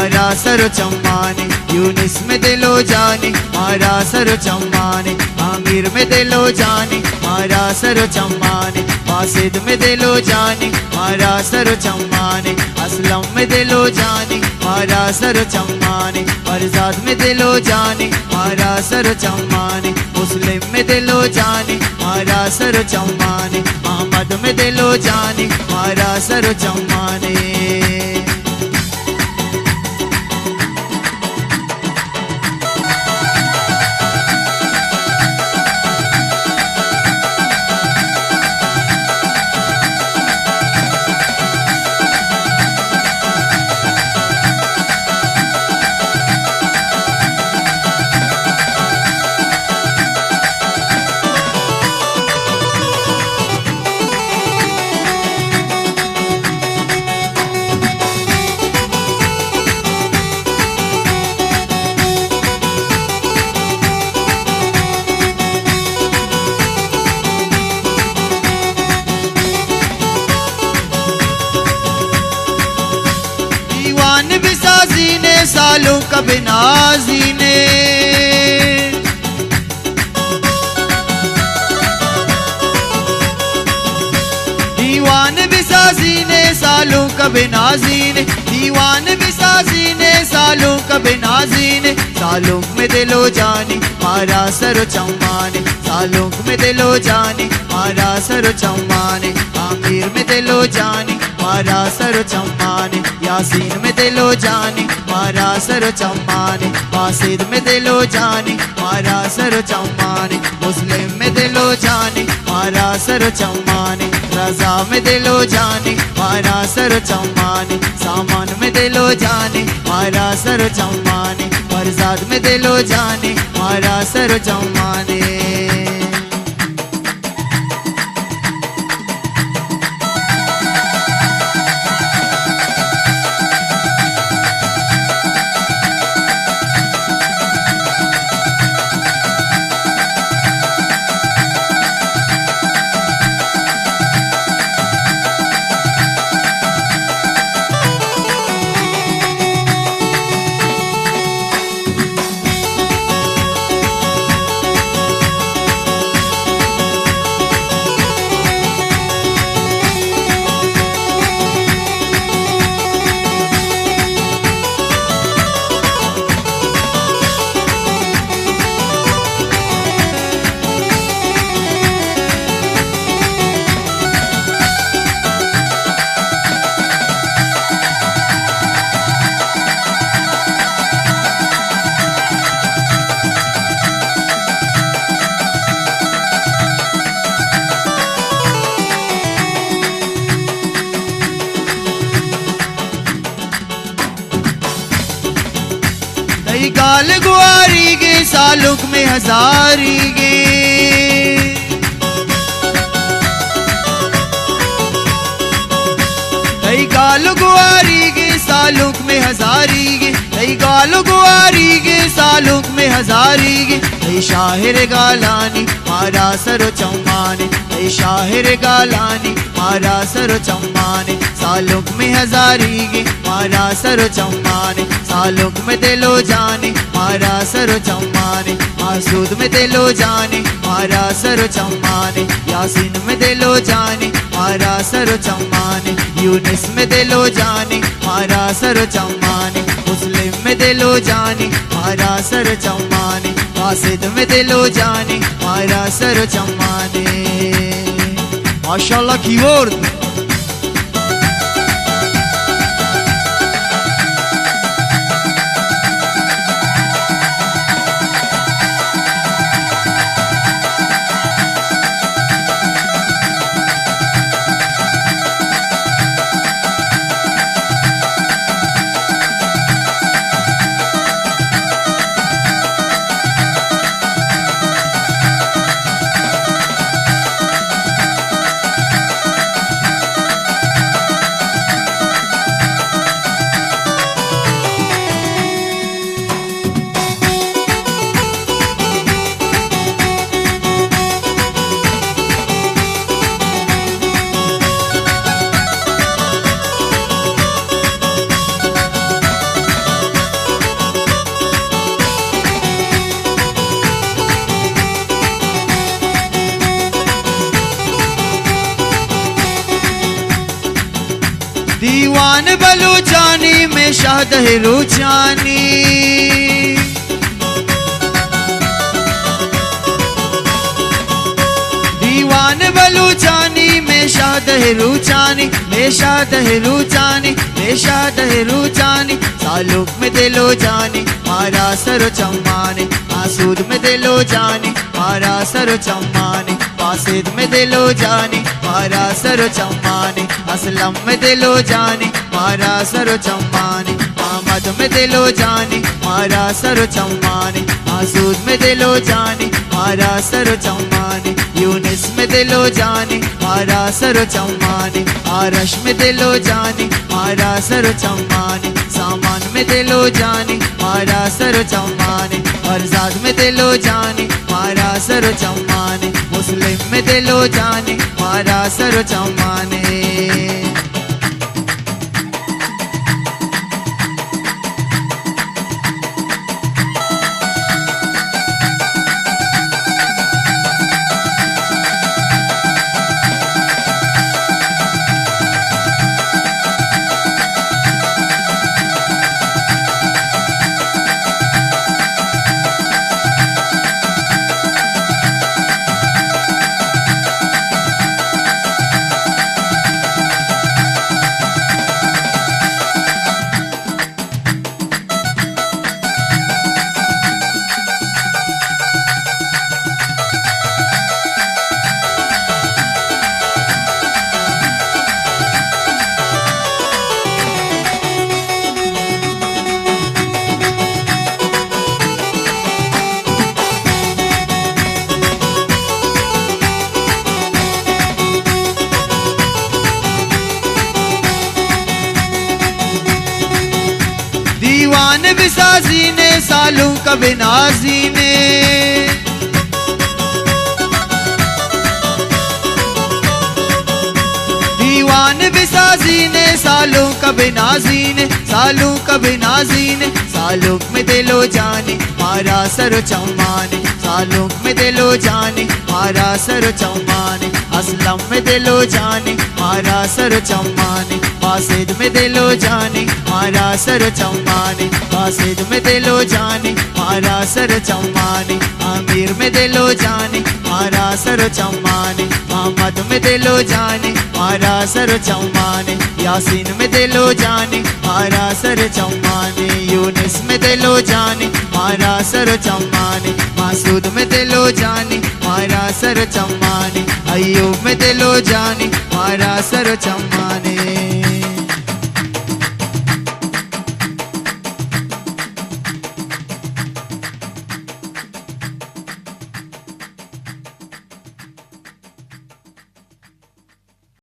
مارا سر و چمانے، یونس میں دل و جانے، مارا سر و چمانے، عامر میں دل و جانے، مارا سر و چمانے، باسط میں دل و جانے، مارا سر و چمانے، اسلم میں دل و جانے، مارا سر و چمانے، فرزاد میں دل و جانے، مارا سر و چمانے، مسلم میں دل و جانے، مارا سر و چمانے، احمد میں دل و جانے، مارا سر و چمانے۔ دیوان بسازینے، سالونک بنازینے۔ دیوان بسازینے، سالونک بنازینے، دیوان بسازینے، سالونک بنازینے، سالونک میں دل و جانے، مارا سر و چمانے، سالونک میں دل و جانے، مارا سر و چمانے، عامر میں دل و جانے، مارا سر و چمانے، یاسین میں دل و جانے، مارا سر و چمانے، باسط میں دل و جانے، مارا سر و چمانے، مسلم میں دل و جانے، مارا سر و چمانے، رضا میں دل و جانے، مارا سر و چمانے، سامان میں دل و جانے، مارا سر و چمانے، فرزاد میں دل و جانے، مارا سر و چمانے۔ تئی گال گواریگیں، سالونک میں ہزاریگیں۔ تئی گال گواریگیں، سالونک میں ہزاریگیں۔ تئی گال گواریگیں، سالونک میں ہزاریگیں۔ تئی شاعر گالانی مارا سر و چمانے، تئی شاعر گالانی مارا سر و چمانے، سالونک میں ہزاریگیں، مارا سر و چمانے، سالونک میں دل و جانے، مارا سر و چمانے، محسود میں دل و جانے، مارا سر و چمانے، یاسین میں دل و جانے، مارا سر و چمانے، یونس میں دل و جانے، مارا سر و چمانے، مسلم میں دل و جانے، مارا سر و چمانے، باسط میں دل و جانے، مارا سر و چمانے۔ ماشاءاللہ، کیبورڈ۔ بلوچانی مئے شہ دہ روچانی، دیوان بلوچانی مئے شہ دہ روچانی، مئے شہ دہ روچانی، مئے شہ دہ روچانی، سالونک مئے دل و جانی، مارا سر و چمانی، آسود مئے دل و جانی، مارا سر و چمانی، باسط مئے دل و جانی، مارا سر و چمانی، اسلم مئے دل و جانی، مارا سر و چمانی، محمد مئے دل و جانی، مارا سر و چمانی، آسود مئے دل و جانی، مارا سر و چمانی، یونس مئے دل و جانی، مارا سر و چمانی، آرش مئے دل و جانی، مارا سر و چمانی، سامان مئے دل و جانی، مارا سر و چمانی، فرزاد مئے دل و جانی، مارا سر و چمانی، مسلم مئے دل و جانی، مارا سر و چمانی۔ دیوان بسازینے، سالونک بنازینے۔ دیوان بسازینے، سالونک بنازینے، سالونک بنازینے، سالونک مئے دل و جانی، مارا سر و چمانی، سالونک مئے دل و جانی، مارا سر و چمانی، اسلم مئے دل و جانی، مارا سر و چمانی، باسط مئے دل و جانی، مارا سر و چمانی، باسط مئے دل و جانی، مارا سر و چمانی، امیر مئے دل و جانی، مارا سر و چمانی، محمد مئے دل و جانی، مارا سر و چمانی، یاسین مئے دل و جانی، مارا سر و چمانی، یونس مئے دل و جانی، مارا سر و چمانی، مسعود مئے دل و جانی، مارا سر و چمانی، ایوب مئے دل و جانی، مارا سر و چمانی۔